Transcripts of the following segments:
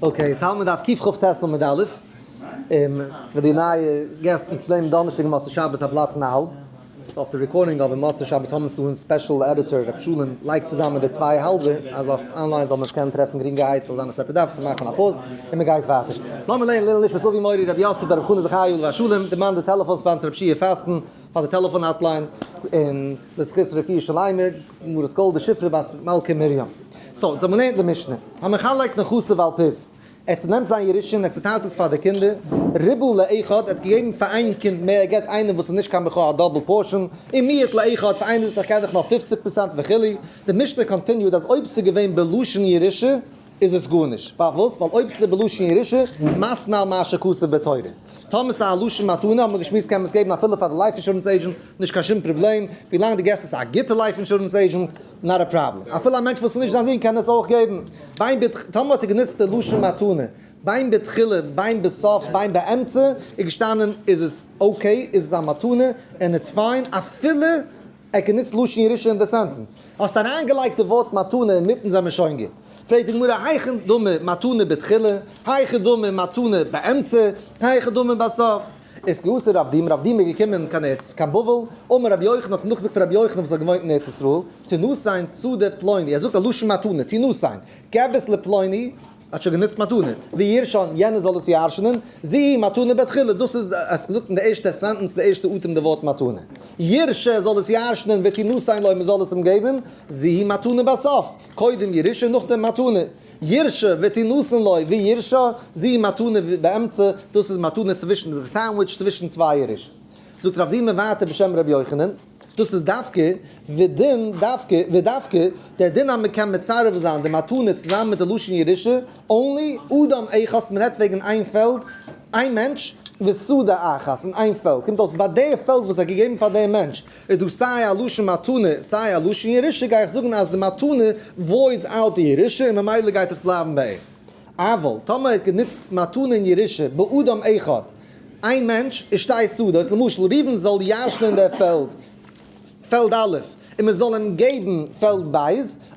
Okay, יעצט האלט מען דף קכ"ט עמוד א', און פאר די נייע געסט אונז פלעגן דאנערשטאג און מוצאי שבת א בלאט און א האלב, so אויף די recording אבער מוצאי שבת האבן אונז דא אונז special editor ר' שלום לייגט צוזאמען די צוויי האלבע אז אויף online זאל מען עס קענען טרעפן גרינגערהייט, ס'זאל זיין א separate דף, סאו מאכט מען א pause און מען גייט ווייטער. לאמיר לערנען לעילוי נשמת אבי מורי רבי יוסף ברב חנא זכרי' עליו השלום, דערמאן די טעלעפאן sponsor רב שיע פאסטן פאר די טעלעפאן hotline, און לזכות רפואה שלימה, מרת גאלדע שפרה בת מלכה מרים. So, אונז האבן געלערנט די משנה, המחלק נכסיו על פיו, ער צונעמט זיין ירושה און ער צוטיילט עס פאר די קינדער, ריבה לאחד, ער האט געגעבן פאר איין קינד מער, ער געבט איינעם וואס איז נישט קיין בכור א double portion, און מיעט לאחד, פאר איינער זאגט איך געב דיך נאר 50% וכו', די משנה continued אז אויב ס'איז געווען בלשון ירושה איז עס גארנישט, פארוואס? ווייל אויב ס'איז בלשון ירושה, מתנה על מה שכתוב בתורה. טאמער ס'איז א לשון מתנה, האט מען געשמועסט קען מען עס געבן אפילו פאר די life insurance agent, נישט קיין שום פראבלעם, ווילאנג דו געסט עס א גוטע life insurance agent, not a problem. אפילו א מענטש וואס איז נישט זיין זון קען עס אויך געבן. בין בתח טאמער האט ער גענוצט די לשון מתנה, בין בתחילה בין בסוף בין באמצע, איז געשטאנען איז עס okay, איז עס א מתנה, און it's fine, אפילו ער האט גענוצט לשון ירושה אין די sentence. האסט אריינגעלייגט די ווארט מתנה אינמיטן זעמיר שוין גוט. פרעגט די גמרא היכי דמי מתנה בתחילה, היכי דמי מתנה באמצע, היכי דמי בסוף. איז כי אתא רב דימי, רב דימי איז געקומען קיין ארץ, קיין בבל, אמר רבי יוחנן האט נאכגעזאגט פון רבי יוחנן וואס האט געוואוינט אין ארץ ישראל, תינתן שדה פלוני, ער זאגט א לשון מתנה, תינתן, געב עס לפלוני, האט שוין גענוצט מתנה, וירשן, יענער זאל עס ירש'נען, זו היא מתנה בתחילה, דאס איז, האסט געזאגט אין די ערשטע sentence, די ערשטע אטעם די ווארט מתנה. ירשה זאל עס ירש'נען, ותינתן לו, מען זאל עס אים געבן, זו היא מתנה בסוף, קודם ירושה נאכדעם מתנה. ירשה ותינתן לו וירשה, זו היא מתנה באמצע, דאס איז מתנה צווישן, sandwich צווישן צוויי ירושות. זאגט רב דימי ווייטער בשם רבי יוחנן, דאס איז דווקא, ודין דווקא, ודווקא, דער דין אז מען קען מצרף זיין די מתנה צוזאמען מיט די לשון ירושה, only אדם אחד, מען רעדט וועגן איין פעלד, איין מענטש, ושדה אחת, אין איין פעלד, קומט אויס ביי די פעלד וואס ער האט געגעבן פאר דעם מענטש, איז דא סיי א לשון מתנה סיי א לשון ירושה גיי איך זאגן אז די מתנה voids out די ירושה און ממילא גייט עס בלייבן ביי אים. אבל טאמער ער האט גענוצט מתנה און ירושה באדם אחד, איין מענטש, איז שתי שדות, למשל ראובן זאל ירש'נען דער פעלד, פעלד א', און מען זאל אים געבן פעלד ב',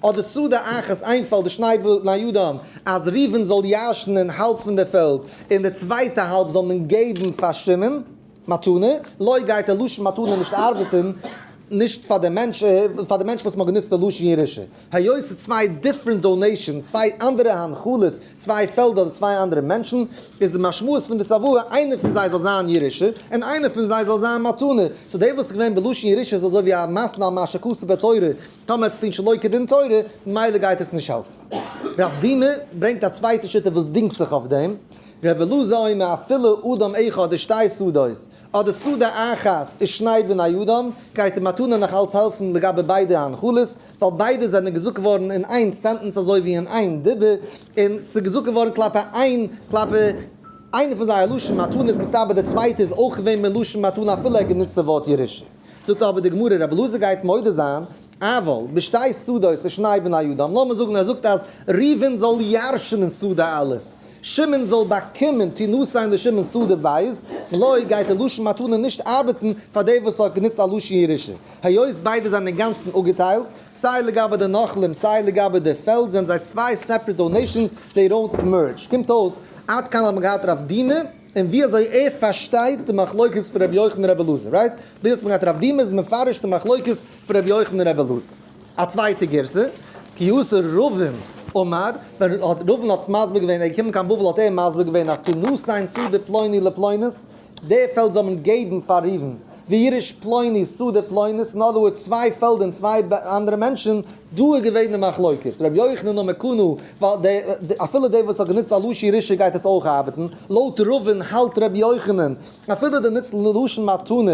אדער שדה אחת, איין פעלד, ושני בני אדם, אז ראובן זאל ירש'נען האלב פון דער פעלד און די צווייטע האלב זאל מען געבן פאר שמעון. מתנה, לא גייט די לשון מתנה נישט ארבעטן, נישט פאר די מענטש, פאר די מענטש וואס מ'האט גענוצט די לשון ירושה. היות ס'איז צוויי different donations, צוויי אנדערע הנחלות, צוויי פעלדער אדער צוויי אנדערע מענטשן, איז די משמעות פון די צוואה איינער פון זיי זאל זיין ירושה, און איינער פון זיי זאל זיין מתנה. So דער וואס איז געווען בלשון ירושה איז אזוי ווי א מתנה על מה שכתוב בתורה, טאמער האט עס געטון שלא כדין תורה, ממילא גייט עס נישט העלפן. רב דימי ברענגט א צווייטע שיטה וואס דינגט זיך אויף דעם. רבי אלעזר אומר אפילו אדם אחד איז שתי שדות, אדער שדה אחת איז שני בני אדם, גייט די מתנה נאך אלץ העלפן לגבי ביידע הנחלות, ווייל ביידע זענען געזאגט געווארן אין איין sentence אזוי ווי אין איין דיבור, און ס'איז געזאגט געווארן כלפי איין כלפי איינע פון זיי א לשון מתנה איז מסתבר די צווייטע איז אויך געווען מלשון מתנה אפילו ער האט גענוצט די ווארט ירושה. זאגט אבער די גמרא רבי אלעזר גייט מודה זיין אבל בשתי שדות ושני בני אדם, לאמיר זאגן ער זאגט אז ראובן זאל ירש'נען שדה א', שמעון זאל באקומען תינתן לשמעון שדה ב', לא גייט די לשון מתנה נישט ארבעטן פאר דער וואס האט גענוצט א לשון ירושה, היות ביידע זענען אינגאנצן אפגעטיילט, סיי לגבי די נחלים סיי לגבי די פעלד זענען זיי צוויי separate donations, they don't merge. קומט אויס, עד כאן האט מען געהאט רב דימי, און ווי אזוי ער פארשטייט די מחלוקת פון רבי יוחנן און רבי אלעזר, right? ביז יעצט האט מען געהאט רב דימי איז מפרש די מחלוקת פון רבי יוחנן און רבי אלעזר. א צווייטע גירסא, כי אתא רבין אמר, ווען רבין האט מסביר געווען, ער איז געקומען קיין בבל האט ער מסביר געווען אז תינתן שדה פלוני לפלונית, די פעלד זאל מען געבן פאר ראובן, וירש פלוני שדה פלונית, אין other words צוויי פעלדער און צוויי אנדערע מענטשן, דא איז געווען די מחלוקת, רבי יוחנן אמר קנה, ווייל אפילו דער וואס האט גענוצט א לשון ירושה גייט עס אויך ארבעטן, לויט רבין האלט רבי יוחנן, אפילו די נוצט לשון מתנה,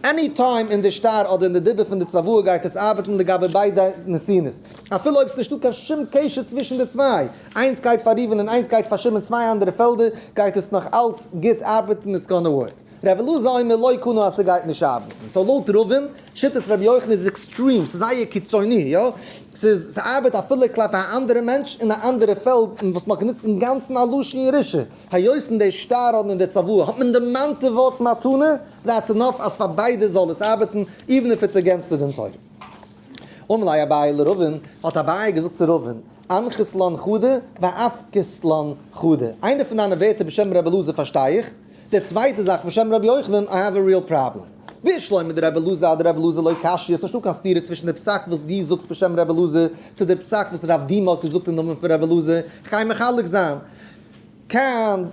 any time אין די שטר אדער אין די דיבור פון די צוואה גייט עס ארבעטן לגבי ביידע נתינות, אפילו אויב ס'נישטא קיין שום קשר צווישן די צוויי, איינס גייט פאר ראובן און איינס גייט פאר שמעון צוויי אנדערע פעלדער, גייט עס נאך אלץ גוט ארבעטן it's gonna work. רבי אלעזר אומר לא קנה אז ס'גייט נישט ארבעטן. So לויט רבין, שיטת רבי יוחנן איז extreme, ס'איז זייער קיצוני, יא? ס'איז, ס'ארבעט אפילו כלפי א אנדערע מענטש אין א אנדערע פעלד און וואס מ'האט גענוצט אינגאנצן א לשון ירושה. היות אין די שטר אדער אין די צוואה האט מען דערמאנט די ווארט מתנה, that's enough אז פאר ביידע זאל עס ארבעטן, even if it's against די דין תורה. אמר ליה אביי לרבין, האט אביי געזאגט צו רבין. אנחית לן חדא ואפקית לן חדא. איינע פון דיינע ווערטער בשם רבי אלעזר פארשטיי איך, די צווייטע זאך בשם רבי יוחנן, I have a real problem. בשלמא דרבי אלעזר אדרבי אלעזר לא קשיא, ס'נישטא קיין סתירה צווישן די פסק וואס דו זאגסט בשם רבי אלעזר צו די פסק וואס רב דימא האט געזאגט אין נאמען פון רבי אלעזר, כ'גיי מחלק זיין. כאן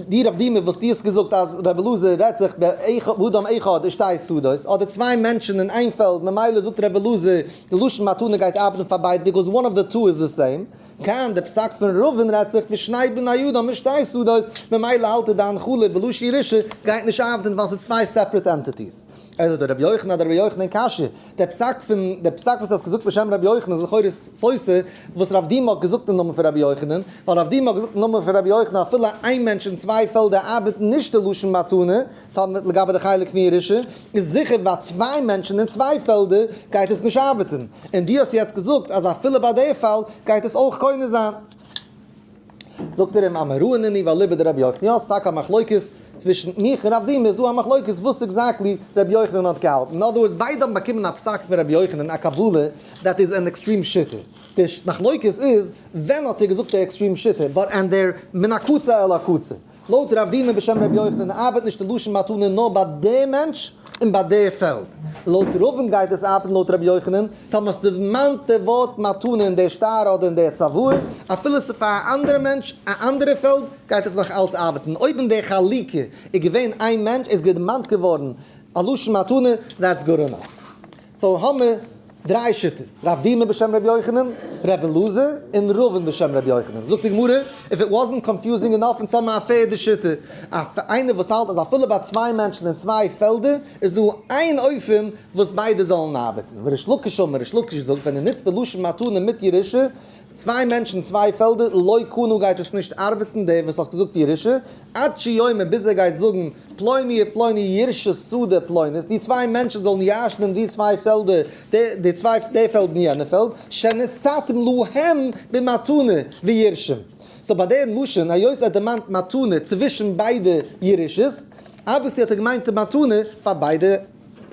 די רב דימא וואס דו האסט געזאגט אז רבי אלעזר רעדט זיך באדם אחד ושתי שדות, אדער צוויי מענטשן אין איין פעלד, ממילא זאגט רבי אלעזר די לשון מתנה גייט ארבעטן פאר ביידע because one of the two is the same. כאן די פסק פון רבין רעדט זיך בשני בני אדם ושתי שדות, ממילא האלט ער די הנחלה בלשון ירושה גייט נישט ארבעטן ווייל ס'איז צוויי separate entities. אלא דרבי יוחנן אדער רבי יוחנן קשיא, דער פסק פון דער פסק וואס דו האסט געזאגט בשם רבי יוחנן איז לכאורה סותר וואס רב דימא האט געזאגט אין נאמען פון רבי יוחנן, ווייל רב דימא האט געזאגט אין נאמען פון רבי יוחנן אפילו איין מענטש אין צוויי פעלדער ארבעטן נישט די לשון מתנה, טאמער לגבי די חלק פון ירושה, איז זיכער ביי צוויי מענטשן אין צוויי פעלדער גייט עס נישט ארבעטן, און דו האסט יעצט געזאגט אז אפילו ביי די פאל גייט עס אויך קונה זיין. זאגט ער אים אמוראי נינהו ואליבא דרבי יוחנן, יא ס'איז טאקע א מחלוקת צווישן מיך און רב דימא, איז דא א מחלוקת וואס exactly רבי יוחנן האט געהאלטן, in other words ביידע האבן באקומען א פסק פון רבי יוחנן א קבלה that is an extreme שיטה, די מחלוקת איז ווען האט ער געזאגט די extreme שיטה, but and they're מן הקצה אל הקצה. לויט רב דימא בשם רבי יוחנן ארבעט נישט די לשון מתנה נאר ביי די מענטש און ביי די פעלד. לויט רבין גייט עס ארבעטן לויט רבי יוחנן, טאמער האסט דערמאנט די ווארט מתנה אין די שטר אדער אין די צוואה, אפילו ס'איז פאר א אנדערע מענטש א אנדערע פעלד, גייט עס נאך אלץ ארבעטן. אויב אין די חלוקה איז געווען איין מענטש איז דערמאנט געווארן א לשון מתנה, that's good enough. so האמיר דריי שיטות, רב דימא בשם רבי יוחנן, רבי אלעזר, און רבין בשם רבי יוחנן. זאגט די גמרא, if it wasn't confusing enough, אונז האבן א פערדע שיטה, איינער וואס האלט אז אפילו ביי צוויי מענטשן אין צוויי פעלדער איז דא איין אופן וואס ביידע זאלן ארבעטן. וריש לקיש אמר, ריש לקיש זאגט, ווען ער נוצט די לשון מתנה מיט ירושה, צוויי מענטשן צוויי פעלדער, לא קנה גייט עס נישט ארבעטן, דער וואס האסט געזאגט ירושה, עד שיאמר ביז ער גייט זאגן פלוני ופלוני יירשו שדה פלונית, די צוויי מענטשן זאלן ירש'נען די צוויי פעלדער, די צוויי די פעלד און יענע פעלד, שנתתים להם במתנה וירשום. so ביי דעם לשון, היות ער דערמאנט מתנה צווישן ביידע ירושות, obviously האט ער געמיינט די מתנה פאר ביידע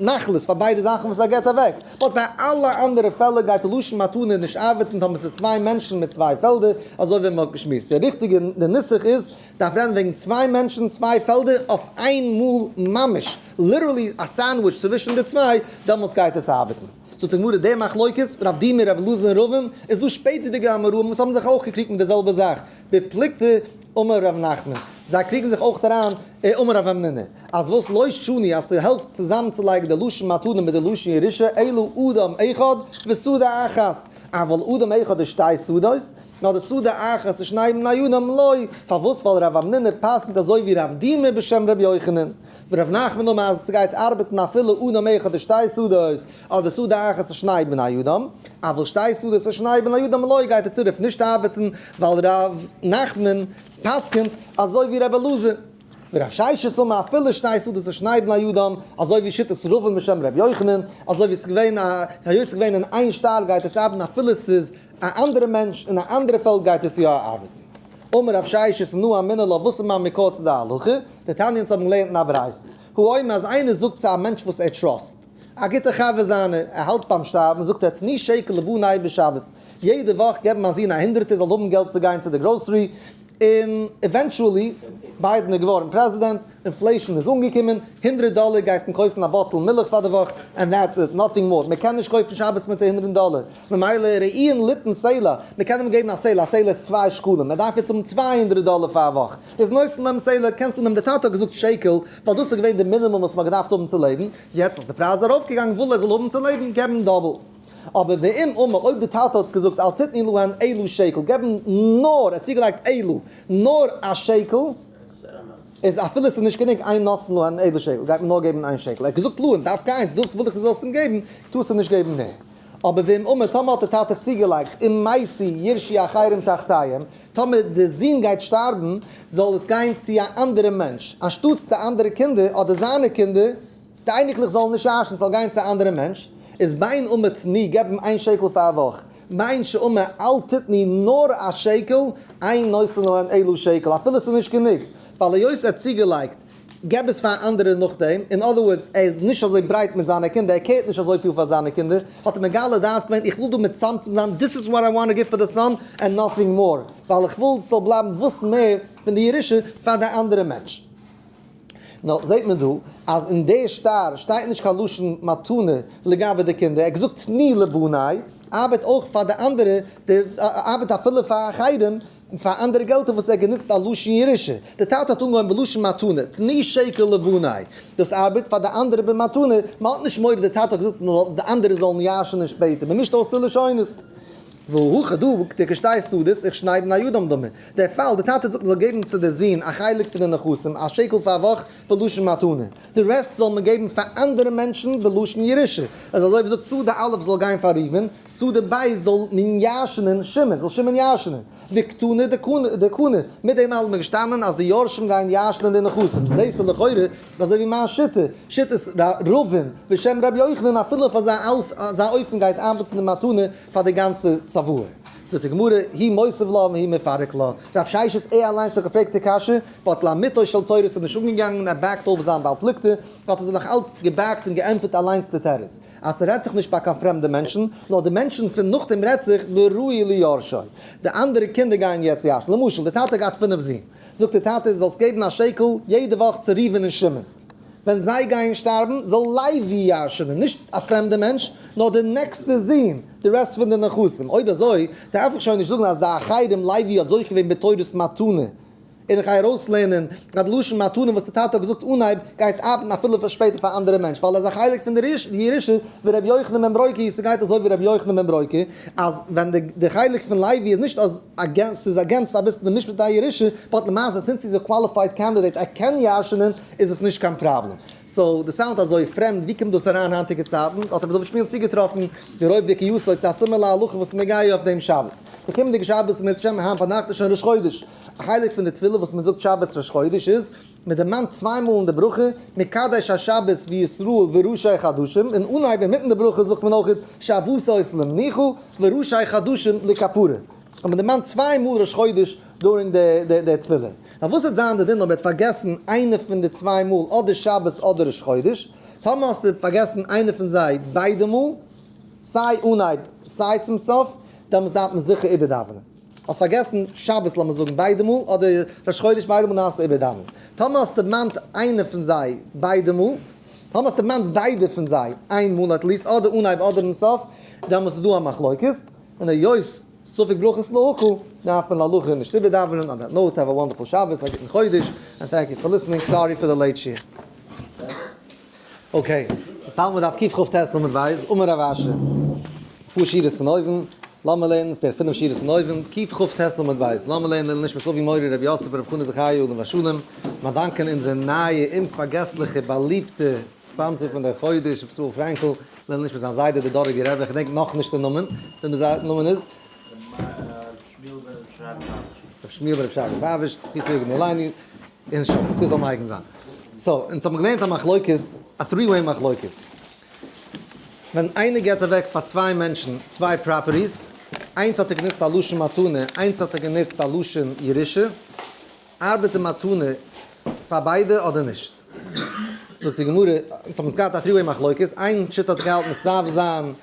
נחלות, פאר ביידע זאכן וואס ער געבט אוועק. but ביי אלע אנדערע פעלער גייט די לשון מתנה נישט ארבעטן טאמער ס'איז צוויי מענטשן מיט צוויי פעלדער, אזוי ווי מ'האט געשמועסט. די ריכטיגע די נוסח איז, דארף רעדן וועגן צוויי מענטשן צוויי פעלדער אויף איין מאל ממש, literally א sandwich צווישן די צוויי, דעמאלטס גייט עס ארבעטן. זאגט די גמרא די מחלוקת, רב דימי רבי אלעזר און רבין, איז דא שפעטערדיגע אמוראים וואס האבן זיך אויך געקריגט מיט די זעלבע זאך, בפלוגתא אמר רב נחמן, זיי קריגן זיך אויך אריין, אמר רב המנונא, אז וואס לא שנו אז ס'העלפט צוזאמצולייגן די לשון מתנה מיט די לשון ירושה אלא אדם אחד ושדה אחת, אבל אדם אחד ושתי שדות, נאר די שדה אחת ושני בני אדם לא, פארוואס ווייל רב המנונא פסק'נט אזוי ווי רב דימא בשם רבי יוחנן, ורב נחמן אמר אז ס'גייט ארבעטן אפילו אדם אחד ושתי שדות, אדער שדה אחת ושני בני אדם, אבל שתי שדות ושני בני אדם לא גייט די צירוף נישט ארבעטן ווייל רב נחמן פסק'נט אזוי ווי רבי אלעזר. ורב ששת אמר אפילו שתי שדות ושני בני אדם, אזוי ווי שיטת רבין בשם רבי יוחנן, אזוי ווי ס'איז געווען א, היות ס'איז געווען אין איין שטר גייט עס ארבעטן אפילו ס'איז א אנדערע מענטש אין א אנדערע פעלד גייט עס יא ארבעטן. אמר רב ששת מנא אמינא לה וואס איז מיין מקור צו די הלכה? דתניא אונז האבן געלערנט אין א ברייתא. הוא אומר אז איינער זאגט צו א מענטש וואס ער trust, א גוטער חבר זיינער, ער האלט ביים שטארבן, זאגט ער תנו שקל לבני בשבת, יעדע וואך געב מיין זון א הונדערטער זאל האבן געלט צו גיין צו די גראסערי, און eventually ביידן איז געווארן פרעזידענט, inflation איז אנגעקומען, הונדרעט דאלער גייט מען קויפן א bottle מילך פאר די וואך, and that's it, nothing more, מען קען נישט קויפן שבת מיט די הונדרעט דאלער, ממילא ראויין ליתן סלע, מען קען אים געבן א סלע, א סלע איז 2 שקלים, מען דארף יעצט האבן 200 דאלער פאר א וואך, איז נותן להם סלע, קענסט אננעמען די טאטע האט געזאגט שקל, ווייל דאס איז געווען די מינימום וואס מען האט געדארפט האבן צו לעבן, יעצט אז די פרייז איז ארויפגעגאנגען וויל ער זאל האבן צו לעבן, געב אים double. אבער ואם אמר אויב די טאטע האט געזאגט אל תתנו להן אלא שקל, געב אים נאר, ער האט צוגעלייגט אלא, נאר א שקל, איז אפילו עס איז נישט גענוג אין נותנין להן אלא שקל, גייט מען נאר געבן איין שקל, ער האט געזאגט להן דווקא איינס, דאס וויל איך דו זאלסט אים געבן, טארסטו נישט געבן מער. אבער ואם אמר טאמער האט די טאטע צוגעלייגט אם מתו יירשו אחרים תחתיהם, טאמער די זון גייט שטארבן, זאל עס גיין צו א אנדערע מענטש, אנשטאטס די אנדערע קינדער אדער זיינע קינדער, די אייניקלעך זאלן נישט ירש'ן, ס'זאל גיין צו א אנדערע מענטש, איז בין אמר תנו, געב אים איין שקל פאר א וואך, בין שאמר אל תתנו נאר א שקל, אין נותנין להן אלא שקל, אפילו ס'איז נישט גענוג, ווייל היות ער האט צוגעלייגט. געב עס פאר אנדערע נאכדעם, in other words, ער איז נישט אזוי ברייט מיט זיינע קינדער, ער care ט נישט אזויפיל פאר זיינע קינדער, האט ער מגלה דעת געווען, איך וויל דא מצמצם זיין, this is what I want to give for the son and nothing more, ווייל איך וויל ס'זאל בלייבן וואס מער פון די ירושה פאר די אנדערע מענטש. נו, זעט מען דא אז אין די שטר שטייט נישט קיין לשון מתנה לגבי די קינדער, ער האט געזאגט תני לבני, ארבעט אויך פאר די אנדערע, ארבעט אפילו פאר אחרים, און פאר אנדערע געלטער וואס ער האט גענוצט א לשון ירושה. דער טאטע האט אנגעהויבן בלשון מתנה, תני שקל לבני. דאס ארבעט פאר די אנדערע במתנה, מען האט נישט מורא דער טאטע האט געזאגט מען זאל די אנדערע זאלן ירש'נען שפעטער, מען מישט אויס די לשונות. והא הכא דכשתי שדות וכשני בני אדם דמי. דער פאל, דער טאטע זאגט מען זאל געבן צו די זון א חלק פון די נכסים, א שקל פאר וואך, בלשון מתנה. די רעסט זאל מען געבן פאר אנדערע מענטשן בלשון ירושה. אז אזוי ווי זאגט שדה א' זאל גיין פאר ראובן, שדה ב' זאל מען ירש'נען שמעון, זאל שמעון ירש'נען. וקתני דקני, מיט דעם אלעם איז געשטאנען אז די יורשים גייען ירש'נען די נכסים. זעסטו לכאורה אזוי ווי מיין שיטה, שיטת רבין בשם רבי יוחנן אפילו אויף אזא אופן גייט ארבעטן די מתנה פאר די גאנצע צוואה. זאגט די גמרא, הוא מותיב לה והוא מפרק לה. רב ששת ער אליינס האט געפרעגט די קשיא, but לאמיתו של תורה איז נישט אנגעגאנגען, ער back ט אויף זיין בעל פלוגתא, האט ער זיך נאך אלץ גע back ט און געענטפערט אליינס די תירוץ, אז ס'רעדט זיך נישט ביי קיין פרעמדע מענטשן, נאר די מענטשן פון נאכדעם רעדט זיך בראוי ליורשו, די אנדערע קינדער גייען יעצט ירש'ן, למשל די טאטע האט געהאט פינף זין, זאגט די טאטע זאלסט געבן א שקל יעדע וואך צו ראובן און שמעון, ווען זיי גייען שטארבן זאל לוי ירש'נען, נישט א פרעמדע מענטש, נאר די נעקסטע זון, די רעסט פון די נכסים, אויב אזוי דארף איך שוין נישט זאגן אז די אחרים לוי האט זוכה געווען בתורת מתנה. און איך גיי ארויסלערנען אז די לשון מתנה וואס די טאטע האט געזאגט אנהייב גייט ארבעטן אפילו פאר שפעטער פאר אנדערע מענטש ווייל ער איז א חלק פון די ירושה ווי רבי יוחנן בן ברוקי, ס'גייט אזוי ווי רבי יוחנן בן ברוקי אז ווען די חלק פון לוי איז נישט אז against ס'איז against אביסל די משפט הירושה but למעשה since איז א qualified candidate ער קען ירש'נען איז עס נישט קיין פראבלעם. so די sound אזוי פרעמד ווי קומט דאס אריין היינטיגע צייטן האט רבי דוד שמואל צוגעטראפן די רוב בקיאותו צו א similar הלכה וואס איז נוגע אויף דעם שבת. די קומענדיגע שבת איז אם ירצה השם היינט ביינאכט איז שוין ראש חודש. א חלק פון די תפילה וואס מען זאגט שבת ראש חודש איז, מען דערמאנט צוויי מאל אין די ברכה, מקדש השבת וישראל וראשי חדשים, און אנהייב אינמיטן די ברכה זאגט מען אויך שבתות למנוחה וראשי חדשים לכפרה. און מען דערמאנט צוויי מאל ראש חודש during די תפילה. נאר וואס וועט זיין די דין אויב ער האט פארגעסן איינע פון די צוויי מאל אדער שבת אדער ראש חודש? טאמער האסטו פארגעסן איינע פון זיי ביידע מאל, סיי אנהייב סיי צום סוף, דעמאלטס דארף מען זיכער איבערדאווענען. האסט פארגעסן שבת לאמיר זאגן ביידע מאל, אדער ראש חודש ביידע מאל, דארפסטו איבערדאווענען. טאמער האסטו דערמאנט איינע פון זיי ביידע מאל, טאמער האסטו דערמאנט ביידע פון זיי איין מאל at least, אדער אנהייב אדער צום סוף, דעמאלטס איז דא א מחלוקת, און היות ספק ברכות להקל, דארף מען להלכה נישט איבערדאווענען. On that note, have a wonderful שבת, א גוטן חודש, and thank you for listening, sorry for the late שיעור. okay, יעצט האלטן מיר דף קכ"ט עמוד ב', אמר רב אשי, אפאר שורות פון אויבן, לאמיר לערנען בערך פינף שורות פון אויבן, קכ"ט עמוד ב', לאמיר לערנען לעילוי נשמת אבי מורי רבי יוסף ברב חנא זכריה עליו השלום, מיר דאנקען אונזער נייע אומפארגעסליכע באליבטע sponsor פון דער חודש, רבי ישראל פרענקל, לעילוי נשמת זיין זיידע דער דאראגער רבי, איך געדענק נאכנישט די נאמען, ווען די נאמען איז? רבי שמואל בן רבי שרגא פייוויש, זכותו יגן עלינו, און שוין, זכות זאל מגין זיין. so, אונז האבן געלערנט א מחלוקת, א three way מחלוקת. ווען איינער געבט אוועק פאר צוויי מענטשן צוויי properties, איינס האט ער גענוצט א לשון מתנה, איינס האט ער גענוצט א לשון ירושה, ארבעט די מתנה פאר ביידע אדער נישט? זאגט די גמרא, אונז האבן געהאט א three way מחלוקת, איין שיטה האט געהאלטן ס'דארף זיין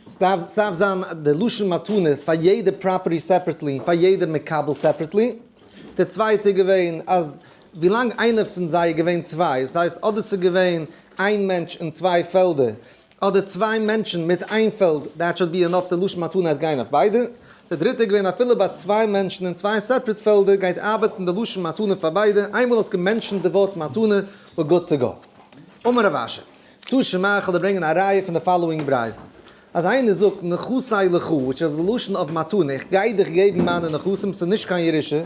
ס'דארף זיין די לשון מתנה פאר יעדע property separately, פאר יעדע מקבל separately. די צווייטע איז געווען אז ווילאנג איינער פון זיי איז געווען צוויי, עס הייסט אדער ס'איז געווען איין מענטש אין צוויי פעלדער, אדער צוויי מענטשן מיט איין פעלד, that should be enough די לשון מתנה וועט גיין אויף ביידע. די דריטע איז געווען אפילו ביי צוויי מענטשן אין צוויי separate פעלדער גייט ארבעטן די לשון מתנה פאר ביידע, איינמאל האסט גע mention ט די ווארט מתנה, we're good to go. אמר רב אשי. תא שמע, איך וועל דיר ברענגען א ראיה פון די following ברייתא. אז איינער זאגט נכסי לך, which איז די לשון אויף מתנה, איך גיי דיך געבן מיינע נכסים, ס'איז נישט קיין ירושה,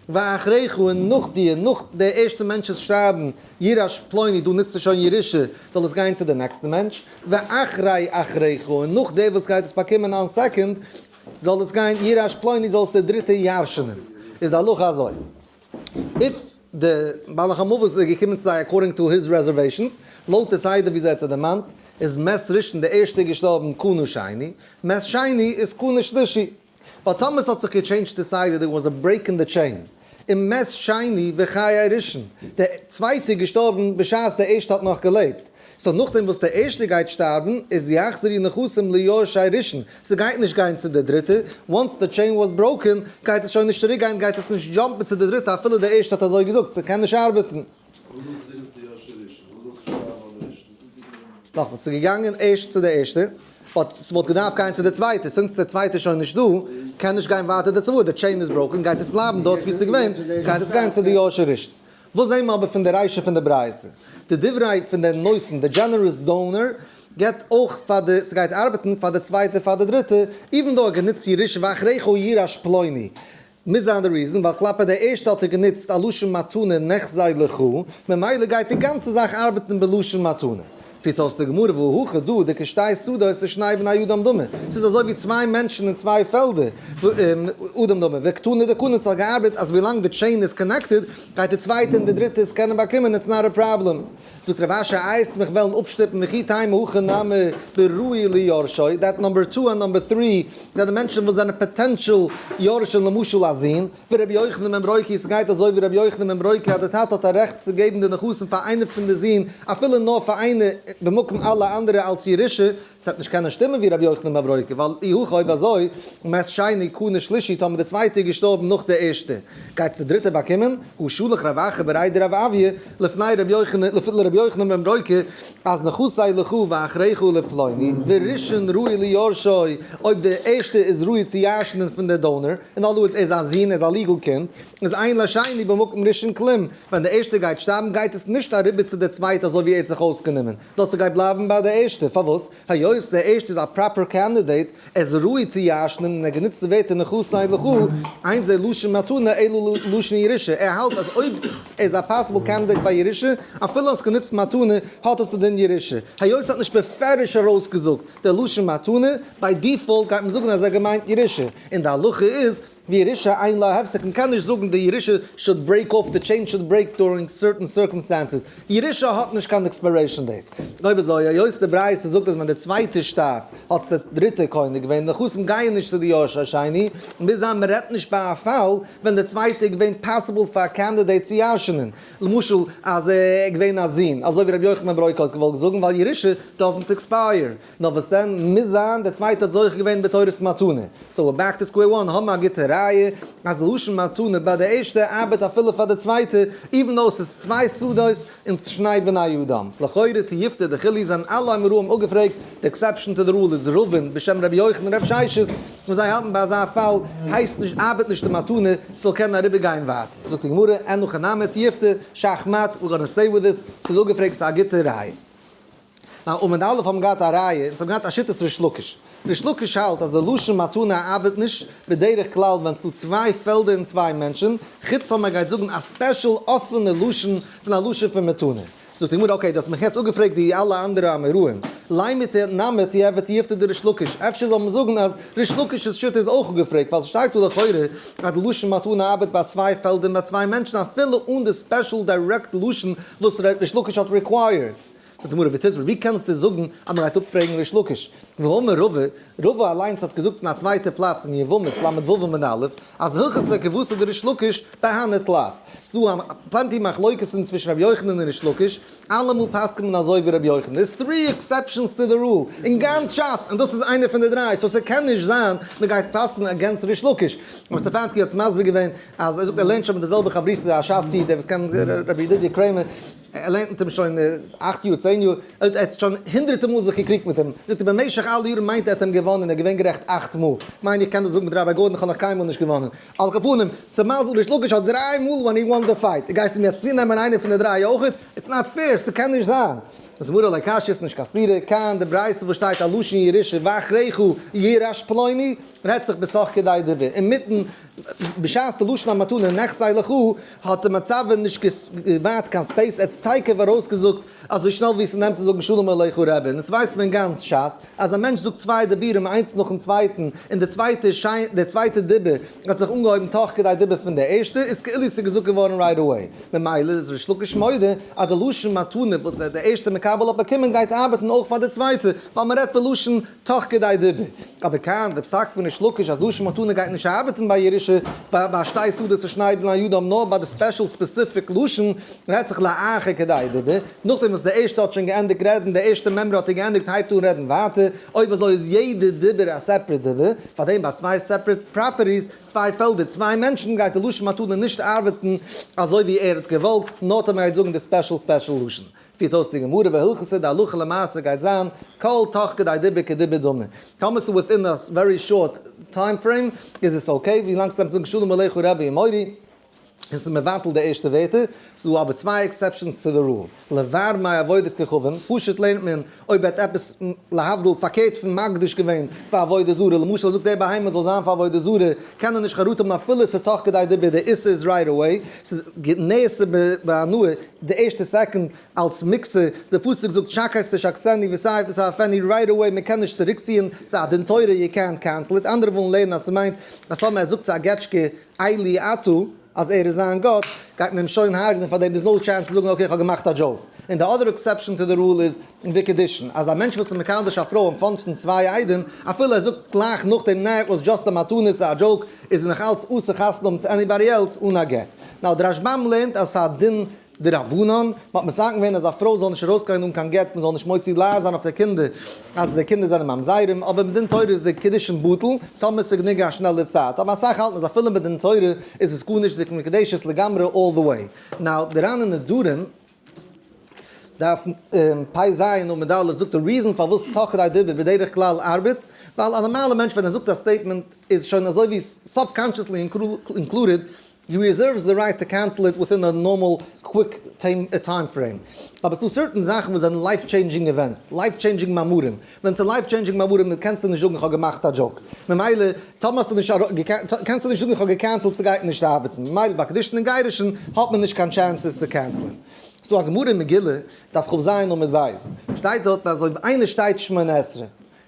ואחריך און נאך דיר, נאך דער ערשטער מענטש'ס שטארבן, יירש פלוני, דא נוצט ער שוין ירושה, זאל עס גיין צו די נעקסטע מענטש, ואחרי אחריך און נאך דער וואס גייט עס באקומען on second, זאל עס גיין יירש פלוני, זאל עס דער דריטער ירש'נען. איז די הלכה אזוי. if די בעל המוות איז געקומען צו זיי according to his reservations, לויט די סדר ווי זיי האט זיי דערמאנט, איז מת ראשון די ערשטע געשטארבן קנה שני, מת שני איז קנה שלישי. ווייל טאמער ס'האט זיך גע change ט די סדר there was a break in the chain. ומת שני בחיי ראשון, דער צווייטער איז געשטארבן בשעת דער ערשטער האט נאך געלעבט, so נאכדעם וואס דער ערשטער גייט שטארבן איז יחזרו נכסים ליורשי ראשון, ס'גייט נישט גיין צו די דריטע, once the chain was broken גייט עס שוין נישט צוריק גיין גייט עס נישט jump ן צו די דריטע אפילו דער ערשטער האט אזוי געזאגט, ס'קען נישט ארבעטן. וואס זאלסטו זאגן צו יורשי ראשון? וואס זאלסטו שרייבן אויף די ראשון? נאכמאל, ס'איז געגאנגען ערשט צו די ערשטע, but ס'וואלט געדארפט גיין צו די צווייטע, since די צווייטע איז שוין נישט דא, קען נישט גיין ווייטער די צוואה, די chain איז broken, גייט עס בלייבן דארט ווי ס'איז געווען, גייט עס גיין צו די יורשי ראשון. וואס זעהן מיר אבער פון די רישא פון די ברייתא? די דברי פון די נותן, די generous donor, געבט אויך פאר די, ס'גייט ארבעטן פאר די צווייטע פאר די דריטע, even though ער האט גענוצט ירושה ואחריך יירש פלוני. מוז זיין די reason ווייל כלפי די ערשטע האט ער גענוצט א לשון מתנה נכסי לך, ממילא גייט די גאנצע זאך ארבעטן בלשון מתנה. פירט אויס די גמרא והא הכא דא דכשתי שדות ושני בני אדם דמי, ס'איז אזוי ווי צוויי מענטשן אין צוויי פעלדער, אדם דמי, וקתני דקני ס'האט געארבעט אז ווילאנג די chain איז connected גייט די צווייטע און די דריטע עס קענען באקומען it's not a problem. זאגט רב אשי אייסט מיך וועלן אפשטופן וכי תימא הכא נמי בראוי ליורשו, that number two און number three זענען מענטשן וואס זענען potential יורשים למשל א זון, ווי רבי יוחנן בן ברוקי, ס'גייט אזוי ווי רבי יוחנן בן ברוקי אז די טאטע האט א רעכט צו געבן די נכסים פאר איינע פון די זין אפילו נאר פאר איינע במקום אלע אנדערע אלס ירושה, ס'וועט נישט קענען שטימען ווי רבי יוחנן בן ברוקי ווייל אי הכי אויב אזוי ומת שני קנה שלישי טאמער די צווייטע איז געשטארבן נאך די ערשטע גייט די דריטע באקומען, הא שלח רב אחא בריה דרב אויא לפני רבי יוחנן לרבי יוחנן בן ברוקה אז נכסי לך ואחריך לפלוני וראשון ראוי ליורשו אויב די ערשטע איז ראוי צו ירש'נען פון די donor, in other words ער איז א זון ער איז א legal קינד, איז אין לשני במקום ראשון כלום, ווען די ערשטע גייט שטארבן גייט עס נישט אריבער צו די צווייטע אזוי ווי ער האט זיך אויסגענומען, נאר ס'גייט בלייבן ביי די ערשטע, פארוואס? היות די ערשטע איז א proper candidate, ער איז ראוי צו ירש'נען און ער גענוצט די ווערטער נכסי לך, אין זה לשון מתנה אלא לשון ירושה, ער האלט אז אויב ער איז א possible candidate פאר ירושה, אפילו האסט גענוצט מתנה, האט עס די דין ירושה. היות ער האט נישט בפירוש ארויסגעזאגט די לשון מתנה, by default גייט מען זאגן אז ער האט געמיינט ירושה, און די הלכה איז וירושה אין לה הפסק, מ'קען נישט זאגן די ירושה should break off, די chain should break during certain circumstances, ירושה האט נישט קיין expiration date. אויב אזוי, היות די ברייתא זאגט אז ווען די צווייטע שטארבט האט די דריטע קונה געווען, נכסים גייען נישט צו די יורש השני, מוז זיין מ'רעדט נישט ביי א פאל ווען די צווייטע איז געווען possible פאר א candidate צו ירש'נען, למשל אז ער איז געווען א זון, אזוי ווי רבי יוחנן בן ברוקה האט געוואלט זאגן ווייל ירושה doesn't expire. נאר וואס דען מוז זיין, דער צווייטער האט זוכה געווען בתורת מתנה. so we're back to square one, האבן א גוטע ראיה אז די לשון מתנה ביי די ערשטע ארבעט אפילו פאר די צווייטע, even though ס'איז צוויי שדות און שני בני אדם. לכאורה תיובתא דחוליא זענען אלע אמוראים אפגעפרעגט, די exception to the rule איז רבין בשם רבי יוחנן רב ששת, וואס זיי האלטן ביי אזא פאל הייסט נישט ארבעט נישט די מתנה, ס'זאל קענען אריבערגיין ווייטער. זאגט די גמרא, אין הכי נמי תיובתא, שאך מאט, we're gonna stay with this, ס'איז אפגעפרעגט ס'איז א גוטע ראיה. ניין, עמוד א' האבן געהאט א ראיה, און זיי האבן געהאט א שיטת ריש לקיש. ריש לקיש האלט אז די לשון מתנה ארבעט נישט בדרך כלל ווען ס'דא צוויי פעלדער און צוויי מענטשן, חוץ טאמער ער גייט זאגן א special אפענע לשון פון א לשון פון מתנה. זאגט די גמרא, okay, דו האסט מיך יעצט אפגעפרעגט די אלע אנדערע אמוראים, לימא נמי תיהוי תיובתא דריש לקיש, אפשר זאל מען זאגן אז ריש לקיש'ס שיטה איז אויך אפגעפרעגט, ווייל ס'שטייט דא לכאורה אז די לשון מתנה ארבעט ביי צוויי פעלדער און ביי צוויי מענטשן אפילו אן די special direct לשון וואס ריש לקיש האט required. זאגט די גמרא ותסברא ווי קענסטו זאגן אז מען גייט אפפרעגן ריש לקיש? והאמר רבא, רבא אליינס האט געזאגט אין א צווייטע פלאץ אין יבמות ל"ו עמוד א', אז הלכתא כוותיה דריש לקיש בהני תלת. ס'דא plenty מחלוקת'ן צווישן רבי יוחנן און ריש לקיש, אלעמאל פסק'נט מען אזוי ווי רבי יוחנן, there's three exceptions to the rule אין גאנץ ש"ס, און דאס איז איינער פון די דריי, so ס'קען נישט זיין מען גייט פסק'נען against ריש לקיש. רב סטעפאנסקי האט עס מסביר געווען אז ער זאגט ער לערנט שוין מיט די זעלבע חברותא א ש"ס איד דער וואס קען רבי ידידיה קרעמער, ער לערנט מיט אים שוין 8 יאר, 10 יאר, ער האט שוין הונדערטער מאל זיך געקריגט מיט אים, זאגט ער במשך אלע יארן מיינט ער האט אים געוואנען, ער איז געווען גערעכט אכט מאל, כ'מיין איך קען דאס זאגן מיט ראביי גארדאן, כ'האב נאך קיינמאל נישט געוואנען, על כל פנים, צו מזל ריש לקיש האט דריי מאל when he won the fight, גייסטו מיר יעצט צונעמען איינער פון די דריי אויכעט? it's not fair, ס'קען נישט זיין. זאגט די גמרא לא קשיא, ס'נישט קיין סתירה, כאן די ברייתא וואס שטייט א לשון ירושה ואחריך יירש פלוני, רעדט זיך בתוך כדי דיבור, אינמיטן בשעת די לשון המתנה נכסי לך האט די מצבה נישט געווארט קיין space, ער האט תיכף ארויסגעזאגט אזוי שנעל ווי ס'נעמט צו זאגן שלום עליך רבי, און יעצט ווייסט מען גאנץ ש"ס אז א מענטש זאגט צוויי דיבורים איינס נאכן צווייטן און די צווייטע שיין די צווייטע דיבור האט זיך אנגעהויבן תוך כדי דיבור פון די ערשטע איז כאילו ס'איז געזאגט געווארן right away, ממילא איז ריש לקיש מודה אז די לשון מתנה וואס די ערשטע מקבל האט באקומען גייט ארבעטן אויך פאר די צווייטע ווייל מ'רעדט בלשון תוך כדי דיבור. אבער כאן די פסק פון ריש לקיש אז לשון מתנה גייט נישט ארבעטן ביי ירושה. בפירוש'ע ביי שתי שדות ושני בני אדם נאר ביי די special specific לשון רעדט זיך לאחר כדי דיבור, נאכדעם וואס די ערשטע האט שוין געענדיגט רעדן, די ערשטע מימרא האט ער געענדיגט הייבט אן רעדן ווייטער, אויב אזוי איז יעדע דיבור א separate דיבור, פארדעם ביי צוויי separate properties, צוויי פעלדער, צוויי מענטשן גייט די לשון מתנה נישט ארבעטן אזוי ווי ער האט געוואלט, נאר טאמער ער גייט זאגן די special special לשון. פירט אויס די גמרא והלכתא די הלכה למעשה גייט זיין כל תוך כדי דיבור כדיבור דמי. טאמער ס'איז within a very short time frame איז עס okay, ווי לאנג ס'נעמט זאגן שלום עליך רבי ומורי און ס'איז מבטל די ערשטע ווערטער, ס'איז דא אבער צוויי exceptions צו די rule. לבר מעבודת כוכבים, פשוט לערנט מען אויב ער האט עפעס להבדיל פארקערט פון מקדיש געווען פאר עבודה זרה, למשל ער זאגט דער בהמה זאל זיין פאר עבודה זרה, קען ער נישט חרטה האבן אפילו ס'איז תוך כדי דיבור, די איסור איז right away, ס'איז נעשה בהנאה די ערשטע second אלס מוקצה, די פסוק זאגט שקץ תשקצנו ותעף תתעפנו right away, מען קען נישט צוריקציען, ס'איז א דין תורה you can't cancel it, אנדערע ווילן לערנען אז ס'מיינט אז טאמער ער זאגט צו א געטשקע א-לי אתה אז ער איז זיין גאט, גייט מען אים שוין הרג'נען פאר דעם, there's no chance צו זאגן okay איך האב געמאכט א joke. און די other exception to the rule איז וקידושין, אז א מענטש וואס איז מקדש א פרוי אין front פון צוויי עדים, אפילו ער זאגט גלייך נאכדעם נע it was just א מתנה ס'איז א joke, איז ער נאך אלץ אסור חתונה האבן צו anybody else אן א גט. Now די רשב"ם לערנט אז ס'איז א דין דרבנן, מ'האט מתקן געווען אז א פרוי זאל נישט ארויסגיין אן קיין גט, מ'זאל נישט מוציא לעז זיין אויף די קינדער אז די קינדער זענען ממזרים, אבער מדין תורה איז די קידושין בטל, טאמער ס'איז גענוג א שנעלע צייט, אבער אסאך האלטן אז אפילו מדין תורה איז עס גארנישט זיך מקדשת לגמרי all the way. Now די ר"ן אין נדרים דף פ"ז עמוד א' זאגט די reason פארוואס תוך כדי דיבור בדרך כלל ארבעט, ווייל א נארמאלע מענטש ווען ער זאגט א statement איז שוין אזוי ווי subconsciously included he reserves the right to cancel it within a normal quick time frame. אבער ס'דא certain זאכן וואס זענען life changing events, life changing מאמרים. ווען ס'איז life changing מאמרים קענסטו נישט זאגן איך האב געמאכט א joke. ממילא טאמער האסטו נישט קענסטו נישט זאגן איך האב גע cancel ט ס'גייט נישט ארבעטן. ממילא ביי קידושין און גירושין האט מען נישט קיין chances צו cancel ען. ס'דא א גמרא אין מגילה, דף כ"ז עמוד ב', שטייט דארטן אז אויב איינער שטייט שמונה עשרה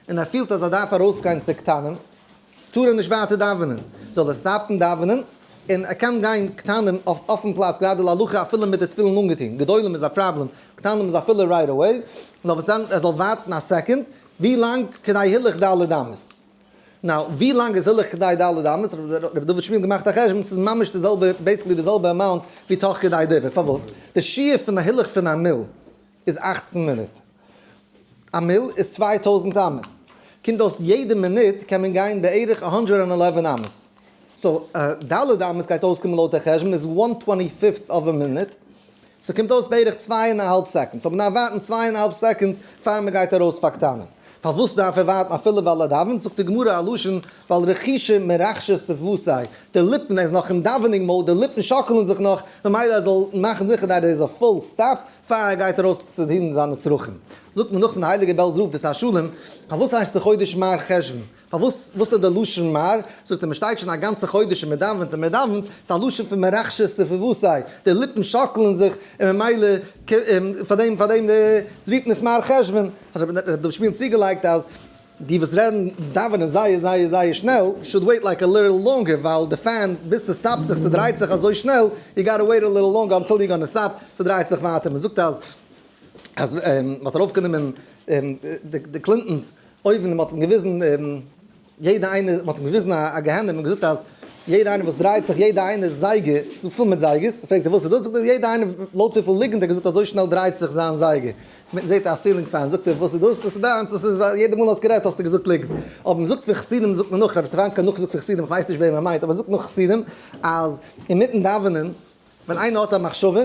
און ער פילט אז ער דארף ארויסגיין צו קטנים, טאר ער נישט ווייטער דאווענען, זאל ער stop ן דאווענען, און ער קען גיין קטנים אויף אויפן פלאץ, גראדע להלכה אפילו מיט די תפילין אנגעטון, גדולים איז א פראבלעם, קטנים איז אפילו right away, נאר וואס דען ער זאל ווארטן א second, ווי לאנג כדי הילוך ד' אמות. Now, ווי לאנג איז הילוך כדי ד' אמות? רבי דוד שמואל געמאכט א חשבון, ס'איז ממש די זעלבע, basically די זעלבע amount ווי תוך כדי דיבור, פארוואס? די שיעור פון א הילוך פון א מיל איז 18 מינוט. א מיל איז 2000 אמות. קומט אויס יעדע מינוט קען מען גיין בערך 111 אמות. So, ד' אמות גייט אויסקומען לויט די חשבון איז 1/25 of a minute. So קומט אויס בערך צוויי און א האלב seconds. So מ'דארף ווארטן צוויי און א האלב seconds פאר מ'גייט ארויס פאר קטנים. פארוואס דארף ער ווארטן אפילו ווייל ער דאווענט? זאגט די גמרא א לשון ווייל רחישי מרחשי שפוותיה. די ליפן, ער איז נאך אין davening mode, די ליפן שאקלען זיך נאך, ממילא ער זאל מאכן זיכער that ער איז א full stop פאר ער גייט ארויס צו טון זיינע צרכים. זאגט מען נאך פון די הייליגע בעלז רב דער שר שלום, פארוואס הייסט די חודש מר חשוון? פארוואס וואס איז די לשון מר? זאגט ער מען שטייט שוין א גאנצע חודש און מען דאווענט און מען דאווענט, ס'איז א לשון פון מרחשי שפוותיה, די ליפן שאקלען זיך און ממילא פאר דעם פאר דעם רופט מען עס מר חשוון. האט רבי דוד שמואל צוגעלייגט אז די וואס רעדן דאווענען זייער זייער זייער שנעל should wait like a little longer ווייל די fan ביז ס' stop ט זיך ס'דרייט זיך אזוי שנעל you gotta wait a little longer until you gonna stop ס'דרייט זיך ווייטער מ'זאגט אז אז מ'האט ארויפגענומען די Clintons אויבן און מ'האט אים געוויזן יעדע איינער מ'האט אים געוויזן א גיהנום און געזאגט אז יעדע איינער וואס דרייט זיך יעדע איינער זייגער ס'איז דא פול מיט זייגערס פרעגט ער וואס איז דאס זאגט ער יעדע איינער לויט וויפיל ליגנט ער געזאגט אזוי שנעל דרייט זיך זיין זייגער מען זעט א ceiling fan, זאגט ער, וואס איז דאס? דאס איז דיינס, דאס איז ווייל יעדע מאל האסט גערעדט האסטו געזאגט ליגנט. אבער מען זאגט פון חסידים, זאגט מען נאך, רבי סטעפאנסקי האט נאכגעזאגט פון חסידים, איך ווייס נישט וועם ער מיינט, אבער ער זאגט נאך חסידים, אז אינמיטן דאווענען, ווען איינער האט א מחשבה,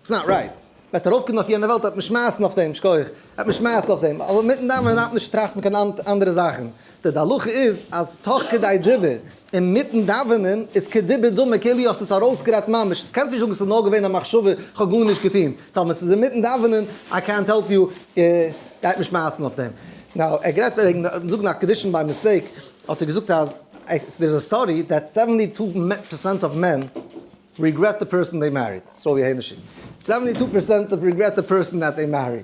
it's not right, וועט ער ארויפקומען אויף יענע וועלט, וועט מען שמייסן אויף דעם, שכוח, וועט מען שמייסן אויף דעם, אבער אינמיטן דאווענען דארף מען נישט טראכטן קיין אנדערע זאכן. די הלכה איז אז תוך כדי דיבור, אינמיטן דאווענען, איז כדיבור דמי כאילו האסט עס ארויסגערעדט ממש, קענסט נישט זאגן ס'איז נאר געווען א מחשבה, כ'האב גארנישט געטון, טאמער ס'איז אינמיטן דאווענען, איי קענט העלפ יו, גייט מען שמייסן אויף דעם. Now, ער גערעדט וועגן זאגן א קידושין by mistake, האט ער געזאגט אז there's a study that 72% of men regret the person they married, סארי הענישי, 72% of regret the person that they marry.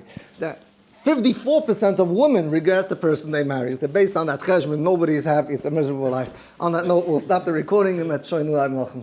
54% of women regret the person they married. Based on that חשבון, nobody is happy, it's a miserable life. On that note, we'll stop the recording און מ'וועט שוין אנהייבן לאכן.